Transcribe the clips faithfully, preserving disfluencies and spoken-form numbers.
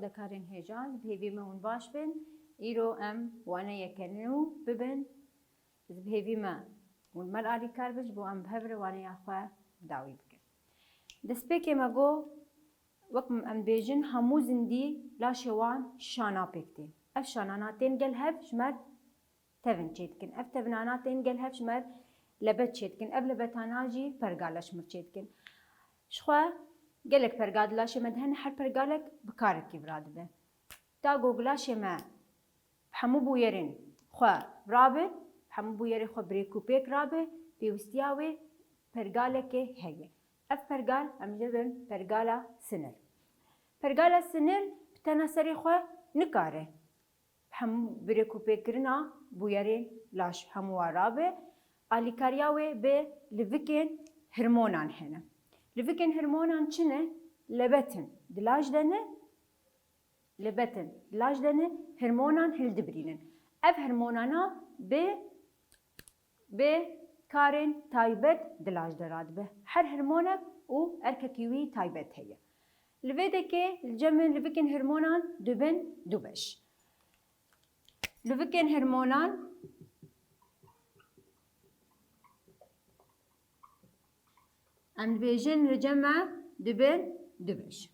Karên hêja, ji bi hêvî me hûn baş bin. Îro em waneyeke nû bibin. Ji bi hêvî me hûn me li alîkar bin, ji bo em bi hev re waneya xwe bi dawî bikin. Destpêkê me got, wek em dibêjin, hemû zindî laşê wan şana pêk tê. Ev şanana tên gel hev ji me tevin çêdikin. Ev tevinana tên gel hev ji me lebet çêdikin. Ev lebetana jî pergala ji me çêdikin. Ji xwe gelek pergal di laşê me de hene, her pergalek bi karekî vira dibe. Ta ku laşê me bi hemû bûyerên xwe rabe, bi hemû bûyerê xwe bi rêk û pêk rabe, pêwistiya wê pergalekê heye. Ev pergal em jê dibin pergala sinir. Pergala sinir bi tena serê xwe nikare bi hemû bi rêk û pêkirina bûyerên laş bi hemû wa rabe. Alîkariya wê bi livikên hirmonan hene. Livikên hirmonan çi ne? Lebet in. Di laj de ne? Lebet in. Di laj de ne? Hirmonan hildibirînin. Ev hirmonana bi bi karên taybet di laj de radibe. Her hirmonek û erkekî wî taybet heye. Li vê dekê li cem min livikên hirmonan dibin du beş. Livikên hirmonan em dibêjin li cem me dibin du beş.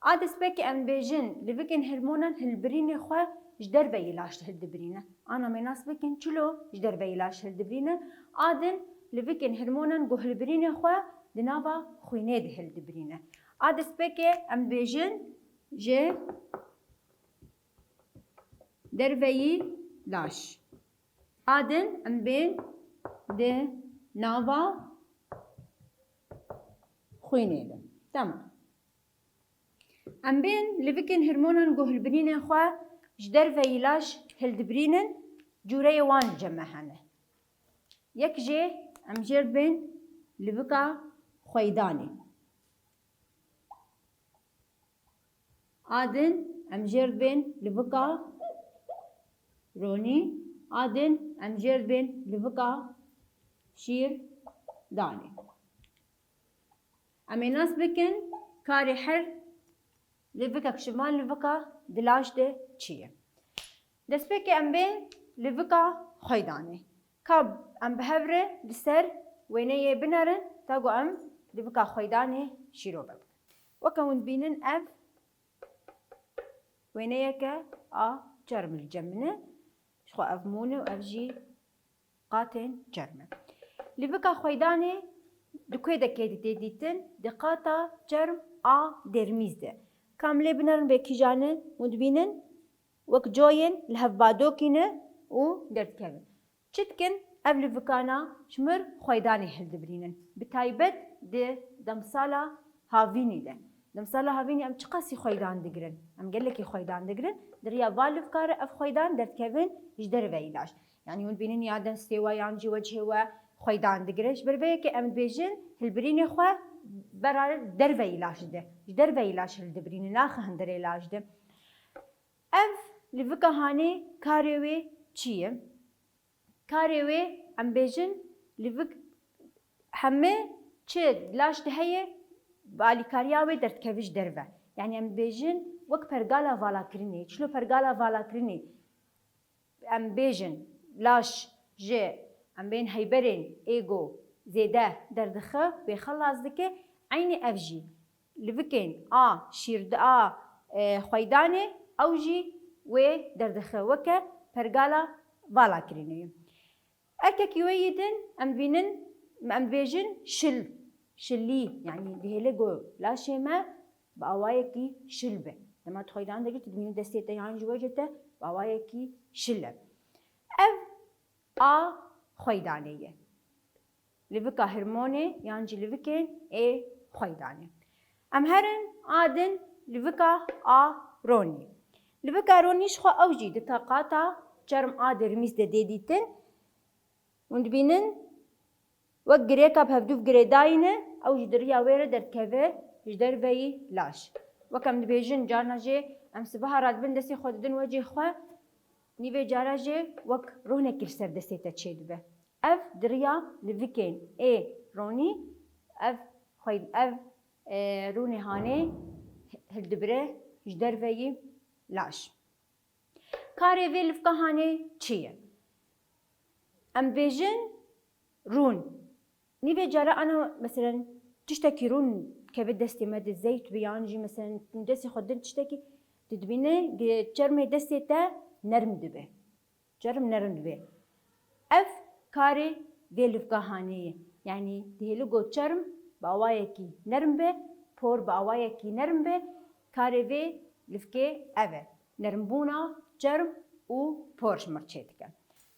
A destpêkê em dibêjin, livikên hormonan hilbirînê xwe ji derveyî laş hildibirîne. Ana me nas bikin, çilo ji derveyî laş hildibirîne. A din, livikên hormonan ku hilbirînê xwe di nava xwînê de hildibirîne. A destpêkê em dibêjin ji derveyî laş. A din em bên di nava xwînê de. Tamam. Em bên livikên hormonan ku hilbirînên xwe ji derveyî laş hildibirînin, cûreyê wan li cem me hene. Yek jê em jê re dibên livika xweydanê. A din em jê re dibên livika ronî, a din em jê re dibên livika şîrdanê. Em ê nas bikin karê her livikek ji van livika di laş de çi ye. Destpêkê em bên livika xweydanê. Ka em bi hev re li ser wêneyê binerin, ta ku em livika xweydanê şîrove bikin. Weke hûn dibînin ev wêneyeke a çerm li cem min e. Ji xwe ev mûn e û ev jî qatên çerm e. Livika xweydanê di ku de tê dîtin? Di qata çerm a dermîs de. Ka em lê binerin vê kîjan e, hûn dibînin wek coyên li hev badokî ne û derdikevin. Çi dikin? Ev livikana ji mir xweydanê hildibirînin. Bi taybet di demsala havînî de. Demsala havînî em çiqasî xweydan digirin? Em gelekî xweydan digirin. Di riya van livika re ev xweydan derdikevin ji derveyî laş. Yanî hûn dibînin ya destê we yan jî wecihê we xweydan digire. Ji ber vê yekê em dibêjin hilbirînê xwe bera derveyî laş de. Ji derveyî laş hildibirînin, naxe hundirê laş de. Ev livika hanê karê wê çi ye? Karê wê em bêjin livik heme çi laş de heye, bi alîkariya wê derdikeve ji derve. Yanî em bêjin wek pergala valakirinê. Çilo pergala valakirinê? Em bêjin laş ji em bên heyberên êgo zêde derdixe, wê xelas dike. Eynî ev jî livikên a şîrda, e, xweydanê, ew jî wê derdixe weke pergala valakirinê. Erkekî wê yî din em dibînin, em dibêjin şil, şilî, yanî dihêle ku laşê me bi awayekî şil be. Dema tu xweydan digirî, tu dibînî destê te yan jî wecê te bi awayekî şil e. Ev a xweydanê ye. Livika hormonê yan jî livikên ê xweydanê. Em herin a din livika a ronî. Livika ronî ji xwe ew jî di ta qata çerm a dermîs de dê dîtin. Hûn dibînin wek girêka bi hevdû girêdayî ne, ew jî di riya wê re derdikeve ji derveyî laş. Wek em dibêjin, carna jê em sibeha radibin destê xwe didin wecê xwe, nîvê cara jê wek ronekî li ser destê te çêdibe. Ev di riya livikên ê ronî, ev xwey-, ev, e, rûnê hanê hildibire ji derveyî laj. Karê vê livka hanê çi ye? Em bêjin rûn. Nîvê cara ana, meselen, tiştekî rûn keve destê me de, zeyt bi yan jî, meselen, destê xwe din tiştekî, tu dibîne, di çermê destê te nerm dibe. Çerm nerm dibe. Ev karê vê livka hanê ye. Yanî dihêli ku çerm bi awayekî nerm be, por bi awayekî nerm be, karê vê livkê ev e. Nermbûna çerm û por ji mir çêdike.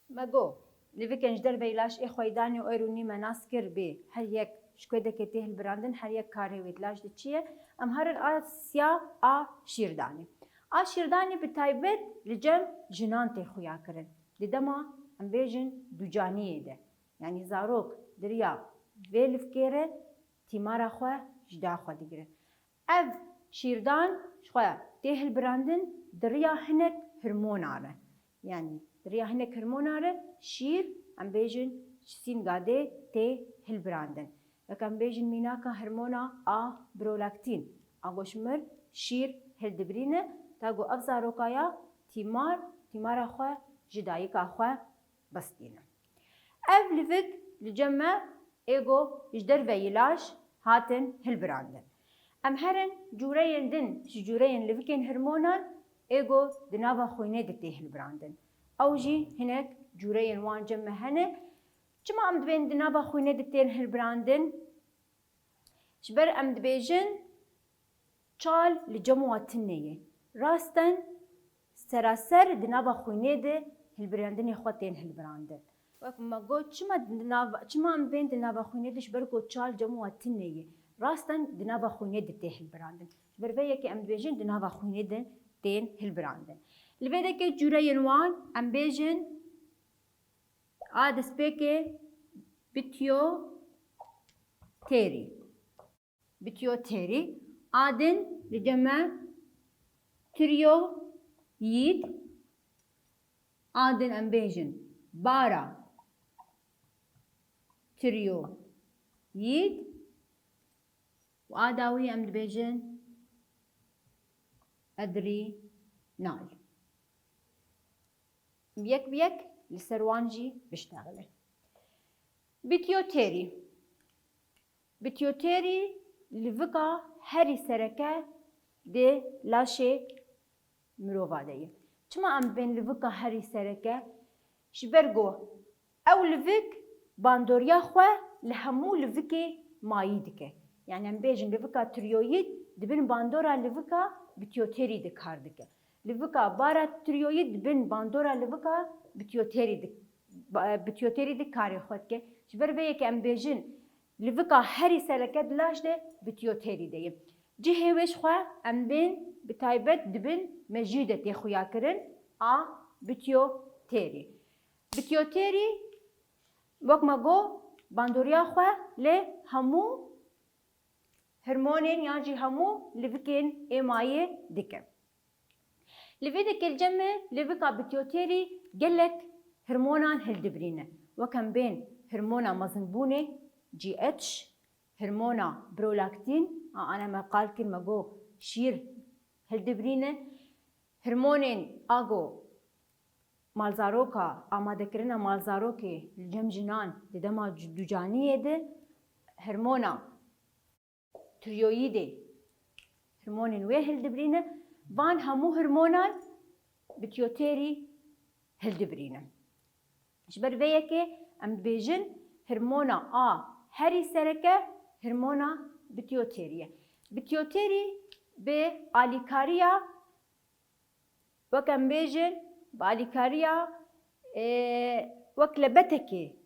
Me got, livikên ji derveyî laj ê xweydanê û êrûnî me nas kir bê her yek ji ku dekê tê hilbirandin, her yek karê wê di laj de çi ye. Em herin a siya a şîrdanê. A şîrdanê bi taybet li cem jinan tê xuya kirin. Di dema, em bêjin, ducaniyê de. Yanî zarok di riya vê livkê re tîmara xwe ji da xwe digirin. Ev şîrdan ji xwe tê hilbirandin di riya hinek hormona re. Yanî di riya hinek hormona re şîr, em bêjin, ji sînga dê tê hilbirandin. Wek em bêjin mînaka hormona a prolaktin, a ku ji mir şîr hildibirîne, ta ku ev zaroka ya tîmar, tîmara xwe ji dayika xwe bistîne. Ev livik li cem me ê ku ji derveyî laj hatin hilbirandin. Em herin cûreyên din ji cûreyên livikên hormonan ê ku di nava xwînê de tê hilbirandin. Ew jî hinek cûreyên wan cem me hene. Çima em dibên di nava xwînê de tên hilbirandin? Ji ber em dibêjin çal li cem wa tune ye. Rasten seraser di nava xwînê de hilbirandinê xwe tên hilbirandin. Wek me got, çima di nav-, çima em bên di nava xwînê de, ji ber ku çal cem wa tune ye. Rasten di nava xwînê de tê hilbirandin. Ji ber vê yekê em dibêjin di nava xwînê de tên hilbirandin. Li vê dekê cûreyên wan em bêjin a destpêkê bitiyo têrî. Bitiyo têrî. A din li cem me tiriyo yîd. A din em bêjin bara tiriyo yîd. Û a dawî em dibêjin edrînal. Yek bi yek li ser wan jî biştexile. Bitiyo têrî. Bitiyo têrî livika herî sereke di laşê mirova de ye. Çima em bên livika herî sereke? Ji ber ku ew livik bandoriya xwe li hemû livikê mayî dike. Yanî em bêjin livika tiroyîd di bin bandora livika bitiyo têrî de kar dike. Livika bara tiroyîd di bin bandora livika bitiyo têrî de, ba-, bitiyo têrî de karê xwe dike. Ji ber vê yekê em bêjin livika herî sereke di laj de bitiyo têrî de ye. Cihê wê ji xwe em bên bi taybet di bin mejî de tê xuya kirin a bitiyo têrî. Bitiyo têrî, wek me got, bandoriya xwe li hemû hormonên yan jî hemû livikên ê mayî dike. Li vê dekê li cem me livika bitiyo têrî gelek hormonan hildibirîne. Wek em bên hormona mezinbûnê, G H, hormona prolaktin, a ana me qal kir me got şîr hildibirîne, hormonên a ku malzaroka, amadekirina malzarokê li cem jinan di dema c-, ducaniyê de hormona tiroyîdê, hormonên wê hildibirîne, van hemû hormonan bitiyo têrî hildibirîne. Ji ber vê yekê em dibêjin hormona a herî sereke hormona bitiyo têrî ye. Bitiyo têrî bi alîkariya, wek em bêjin, bi alîkariya, e, wek lebetekê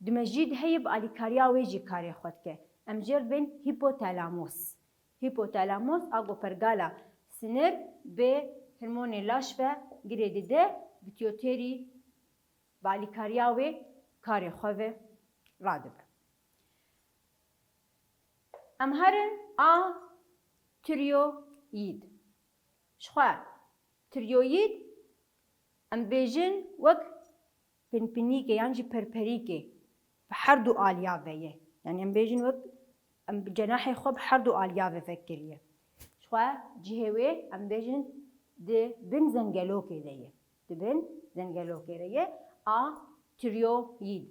di mejî de heye, bi alîkariya wê jî karê xwe dike. Em jê re dibên hîpotalamos. Hîpotalamos a ku pergala sinir bi hormonê laş ve girê dide, bitiyo têrî bi alîkariya wê karê xwe ve radibe. Em herin a tiroyîd. Ji xwe tiroyîd em bêjin wek pinpinîkê yan jî perperîkê bi her du aliya ve ye. Yanî em bêjin wek em bi cenahê xwe bi her du aliya ve vekiriye. Ji xwe cihê wê, em bêjin, di bin zengelokê de ye. Di bin zengelokê de ye. A tiroyîd.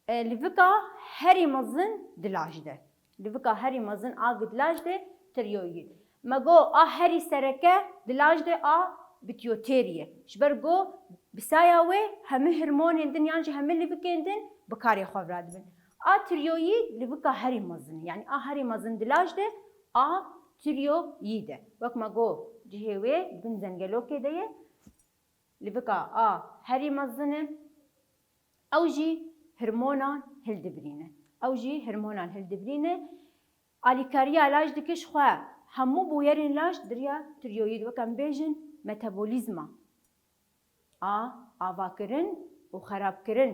E, livika herî mezin di laj de. Livika herî mezin a di laj de tiroyîd. Me got a herî sereke di laj de a pituitary ye. Ji ber ku bi saya wê hemû hormonên din yan jî hemû livikên din bi karê xwe ve radibin. A tiroyîd livika herî mezin e. Yanî a herî mezin di laj de a tiroyîd e. Wek me got cihê wê di bin zengelokê de ye. Livika a herî mezin e. Ew jî hormonan hildibirîne. Ew jî hormonan hildibirîne. Alîkariya laj dike ji xwe hemû bûyerên laj di riya tiroyîd, wek em bêjin, metabolîzma a avakirin û xerabkirin,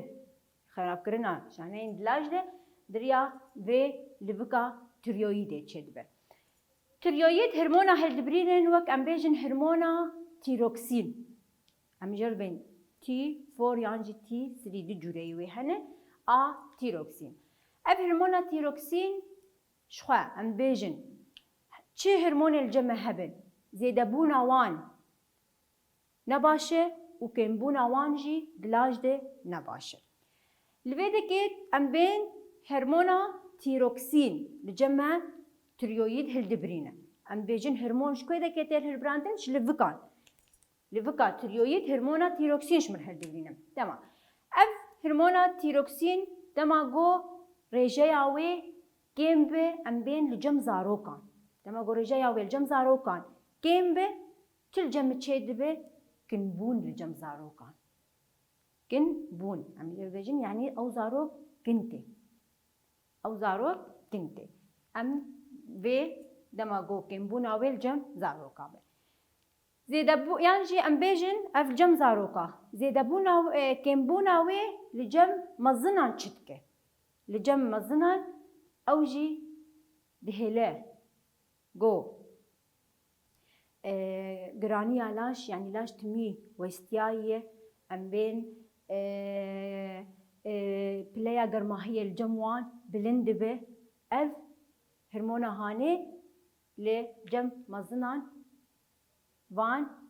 xerabkirina şaneyên di laj de di riya vê livika tiroyîdê çêdibe. Tiroyîd hormona hildibirînin, wek em bêjin hormona tîroksîn. Em jê re bên T four yan jî T three, du cûreyî wê hene. A tîroksîn. Ev hormona tîroksîn ji xwe em bêjin çi hormonê li cem me hebin, zêdebûna wan ne baş e û kêmbûna wan jî di laj de ne baş e. Li vê dekê em bên hormona tîroksîn li cem me tiroyîd hildibirîne. Em bêjin hormon ji ku dekê tê hilbirandin? Ji livikan. Livika tiroyîd hormona tîroksîn ji min hildibirîne. Dema ev hormona tîroksîn dema ku rêjeya wê kêm be, em bên li cem zarokan. Dema ku rêjeya wê li cem zarokan kêm be, çi li cem min çêdibe? Kinbûn li cem zarokan. Kinbûn. Em jê re bêjin, yanî ew zarok kin tê. Ew zarok kin tê. Em vê dema ku kêmbûna wê li cem zaroka be. Zêdebû-, yan jî em bêjin ev li cem zaroka. Zêdebûna, e, kêmbûna wê li cem mezinan çi dike? Li cem mezinan ew jî dihêle ku, e, giraniya laş, yanî laş timî westiyayî ye, em bên, e, e, pileya germahiyê li cem wan bilind dibe. Ev hormona hanê li cem mezinan van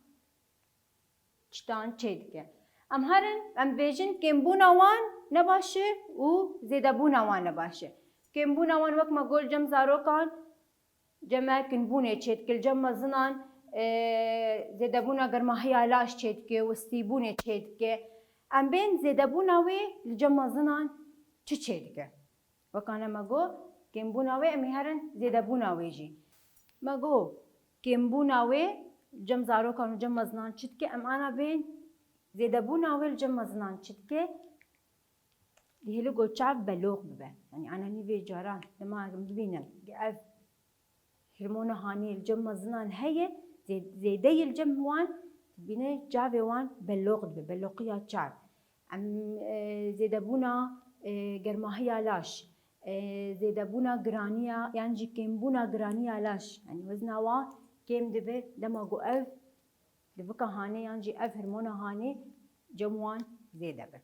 çitan çêdike. Em herin, em bêjin kêmbûna wan ne baş e û zêdebûna wan ne baş e. Kêmbûna wan wek me got li cem zarokan, cem me kinbûnê çêdike, li cem mezinan, e, zêdebûna germahiya laş çêdike, westîbûnê çêdike. Em bên zêdebûna wê li cem mezinan çi çêdike? Wekane me got, kêmbûna wê, em ê herin zêdebûna wê jî. Me got, kêmbûna wê cem zarokan û cem mezinan çi dike? Em ana bên zêdebûna wê li cem mezinan çi dike? Dihêle ku çav beloq bibe. Yanî ana nîvê caran dema em bibînin ev hormona hanê li cem mezinan heye, zê-, zêdeyî li cem wan, dibîne çavê wan beloq dibe, beloqiya çav. Em, e, zêdebûna, e, germahiya laş, e, zêdebûna giraniya, yan jî kêmbûna giraniya laş, yanî wezna wan kêm dibe, dema ku ev livika hanê yan jî ev hormona hanê cem wan zêde be.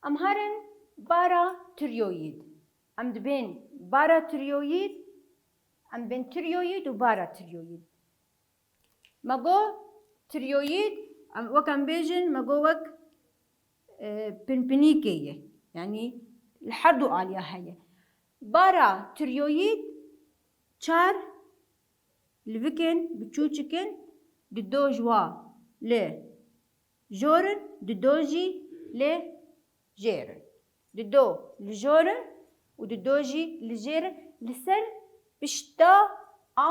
Em herin bara tiroyîd. Em dibên bara tiroyîd, em bên tiroyîd û bara tiroyîd. Me got tiroyîd, em, wek em bêjin, me got wek, e, pinpinîkê ye. Yanî li her du aliya heye. Bara tiroyîd çar livikên biçûçik in, di do ji wa li jor in, di do jî li jêr in. Di do li jor in û di do jî li jêr in. Li ser pişta a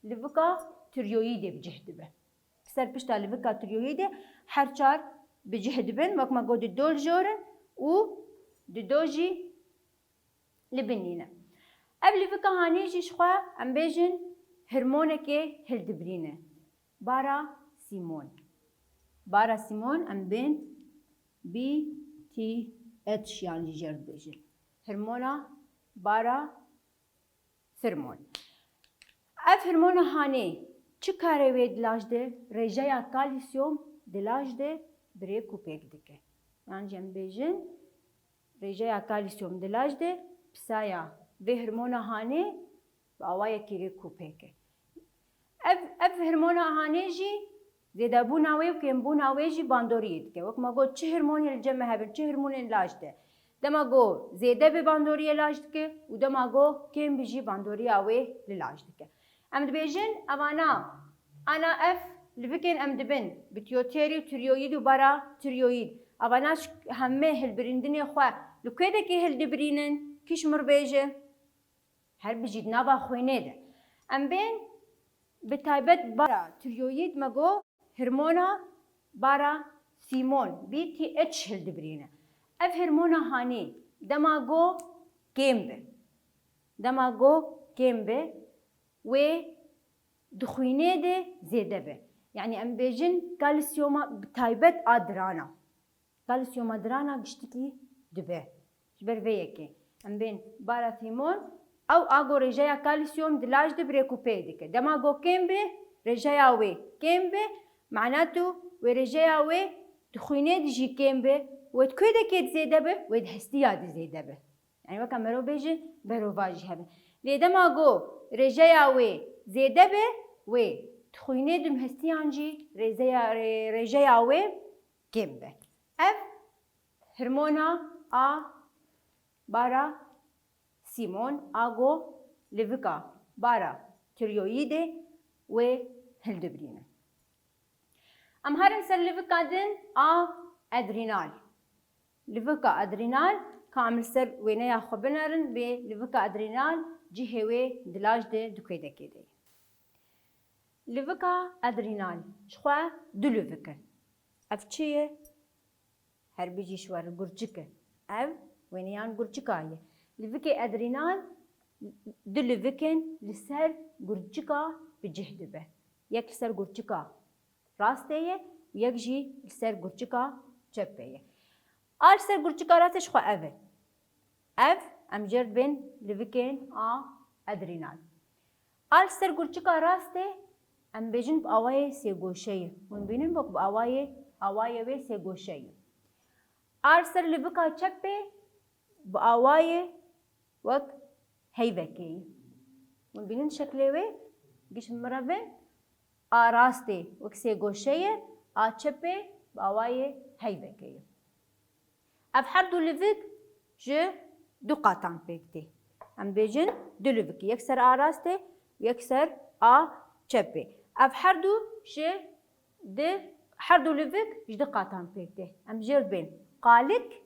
livika tiroyîdê bi cih dibe. Li ser pişta livika tiroyîdê her çar bi cih dibin. Wek me got, di do li jor in û di do jî li bin nîne. Ev livika hanê jî ji xwe em bêjin hormonekê hildibirîne. Bara sîmon. Bara sîmon em bên B T H yan jî jê re dibêjin. Hormona bara sîmon. Ev hormona hanê çi karê wê di laj de? Rêjeya kalîsyom di laj de bi rêk û pêk dike. Yan jî em bêjin, rêjeya kalîsyom di laj de pisaya vê hormona hanê bi awayekî rêk û pêk e. Hormona hanê jî zêdebûna wê û kêmbûna wê jî bandoriyê dike. Wek me got, çi hormonê li cem me hebin, çi hormonên laj de. Dema ku zêde be, bandoriyê laj dike û dema ku kêm be jî bandoriya wê li laj dike. Em dibêjin, evana, ana ev livikên em dibin, bitiyoterî û tiroyîd û paratiroyîd. Evana ji hemê hilbirîndinê xwe li kê dekê hildibirînin? Kî ji min re bêje? Her bijî di nava xwênê de. Em bên bi taybet paratiroyîd, me got, hormona parathîmon, B T H, hildibirîne. Ev hormona hanê dema ku kêm be, dema ku kêm be, wê di xwînê de zêde be. Yanî em bêjin kalsiyoma bi taybet a dirana. Kalsiyoma dirana giştikî dibe. Ji ber vê yekê em bên parathîmon, ew a ku rêjeya kalsiyom di laj de bi rêk û pêk dike. Dema ku kêm be, rêjeya wê kêm be, mana tu wê rêjeya wê di xwînê de jî kêm be, wê di kê dekê de zêde be, wê di hestiya de zêde be. Yanî weke mero bêje, berovajî hebe. Lê dema ku rêjeya wê zêde be, wê di xwînê de hestiyan jî rêzeya, rê-, rêjeya wê kêm be. Ev hormona a parathîmon a ku livika paratiroyîdê wê hildibirîne. Em herin ser livika din a adrenal. Livika adrenal, ka em li ser wêneya xwe binerin, bê livika adrenal cihê wê di laj de du kêdekê de ye. Livika adrenal ji xwe du livik in. Ev çi ye? Her bijî ji we re gurçik e. Ev wêneyan gurçika ye. Livikê adrenal du livik in li ser gurçika bi cih dibe. Yek li ser gurçika rastê ye û yek jî li ser gurçika çepê ye. A li ser gurçika rastê ji xwe ev e. Ev, em jê re dibên livikên a adrenal. A li ser gurçika rastê, em bêjin bi awayê sêgoşe ye. Hûn bînin wek bi awayê, awayê wê sêgoşe ye. A li ser livika çepê bi awayê wek heyvekê ye. Hûn bînin şeklê wê, giş mirevê, a rastê wek sêgoşe ye, a çepê bi awayê heyvekê ye. Ev her du livik ji du qatan pêk tê. Em bêjin du livik, yek ser a rastê, yek ser a çepê. Ev her du ji di, her du livik ji du qatan pêk tê. Em jê re dibên qalik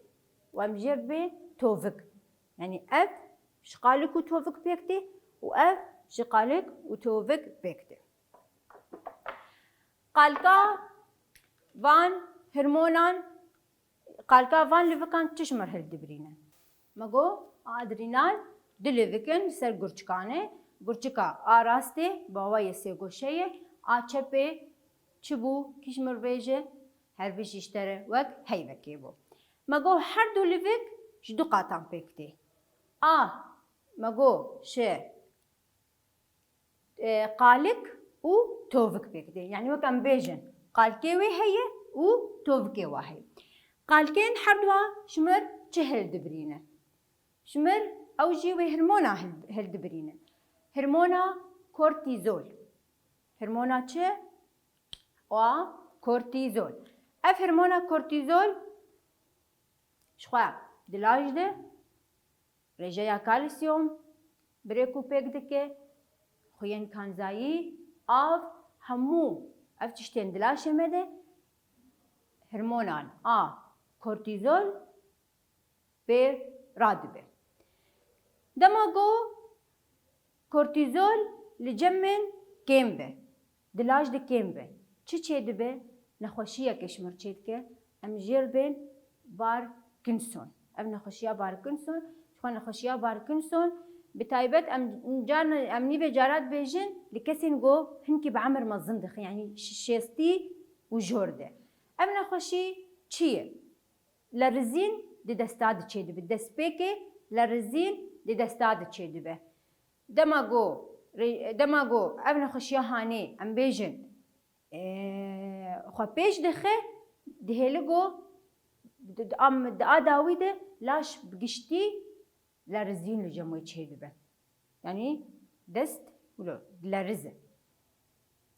û em jê re dibên tovik. Yanî ev ji qalik û tovik pêk tê û ev ji qalik û tovik pêk tê. Qalka van hormonan, qalka van livikan çi ji mir hildibirîne? Me got, adrenal du livik in li ser gurçikan e. Gurçika a rastê bi awayê sêgoşe ye, a çepê çi bû, kî ji mir bêje, her bijî ji te re wek heyvekê bû. Me got, her du livik ji du qatan pêk tê. A, me got, ji e, qalik û tovik pêk tê. Yanî wek em bêjin, qalkê wê heye û tovikê wa heye. Qalkên her dua ji mir çi hildibirîne? Ji mir ew jî wê hormona hil-, hildibirîne. Hormona kortîzol. Hormona çi? A, kortîzol. Ev hormona kortîzol ji xwe di laj de rêjeya kalsiyom bi rêk û pêk dike, xuyên kanzayî, av, hemû ev tiştên di laşê me de hormonan a kortîzol pê radibe. Dema ku kortîzol li cem min kêm be, di laj de kêm be, çi çêdibe? Nexweşiyeke ji mir çêdike, em jê re bên Parkinson. Ev nexweşiya Parkinson, ji xwe nexweşiya Parkinson, bi taybet em carna, em nîvê cara dibêjin li kesên ku hinkî bi emir mezin dixin, yanî şêstî û jor de. Ev nexweşî çi ye? Lerizîn di desta de çêdibe. Destpêkê lerizîn di desta de çêdibe. Dema ku rê-, dema ku ev nexweşiya hanê, em bêjin, e, xwe pêş dixe, dihêle ku di, di, am-, di a dawî de laş bi giştî lerizîn li cem wê çêdibe. Yanî dest wilo dilerize.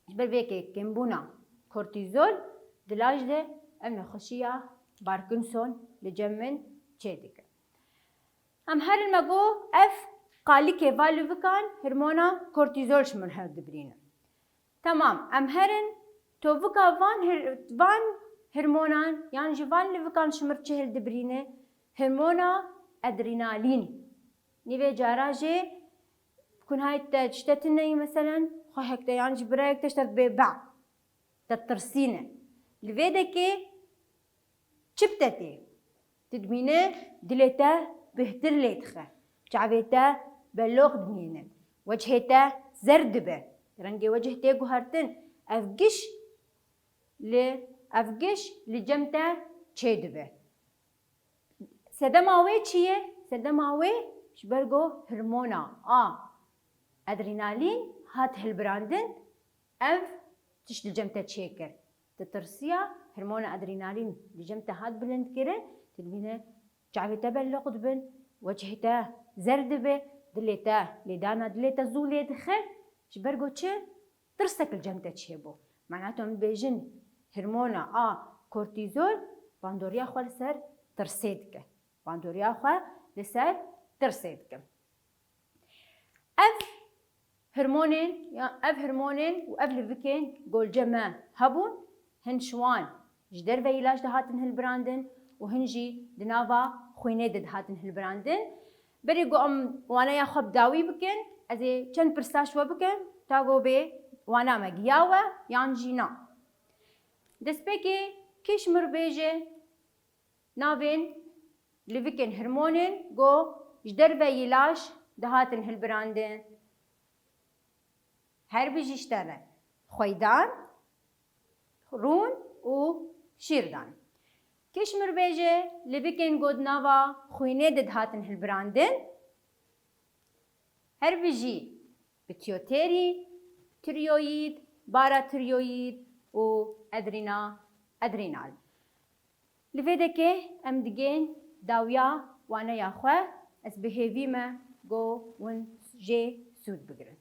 Ji ber vê yekê kêmbûna kortîzol di laj de ev nexweşiya Parkinson li cem min çêdike. Em herin me got ev qalikê va livikan hormona kortîzol ji min hildibirîne. Temam, em herin tovika van hir-, van hormonan yan jî van livikan ji min çi hildibirîne? Hormona adrenalîn. Nîvê cara jî kunhayê te tişte tune yî, meselen, xwehek te yan jî birayek te ji te bê be. Te tirsîne. Li vê dekê çi bi te tê? Tu dibîne dilê te bêhtir lê dixe. Çavê te beloq dimînin. Wechê te zer dibe. Rengê wechê tê guhertin. Ev giş li, ev giş li cem te çêdibe. Sedema wê çi ye? Sedema wê ji ber ku hormona a adrenalîn hat hilbirandin, ev tişt li cem te çêkir. Tu tirsiya, hormona adrenalîn li cem te hat bilindkirin, tu dibîne çavê te beloq dibin, wechê te zer dibe, dilê te lêdana dilê te zû lê dixe. Ji ber ku çi? Tirsek li cem te çêbû. Mana tu em dibêjin hormona a kortîzol bandoriya xwe li ser tirsê dike. Bandoriya xwe li ser tirsê dike. Ev hormonên, ya ev hormonên û ev livikên ku li cem me hebûn, hin ji wan ji derveyî laj dihatin hilbirandin û hin jî di nava xwînê de dihatin hilbirandin. Berî ku em waneya xwe bi dawî bikin, ez ê çend pirsa ji we bikim, ta ku bê wana me giya we yan jî na. Destpêkê kî ji min re bêje navên livikên hormonên ku ji derveyî laj dihatin hilbirandin. Her bijî ji te re. Xweydan, rûn û şîrdan. Kî ji min re bêje livikên ku di nava xwînê de dihatin hilbirandin. Her bijî pituitary, tiroyîd, paratiroyîd û adrena-, adrenal. Li vê dekê em digên dawiya waneya xwe, ez bi hêvî me ku hûn jê sûd bigirin.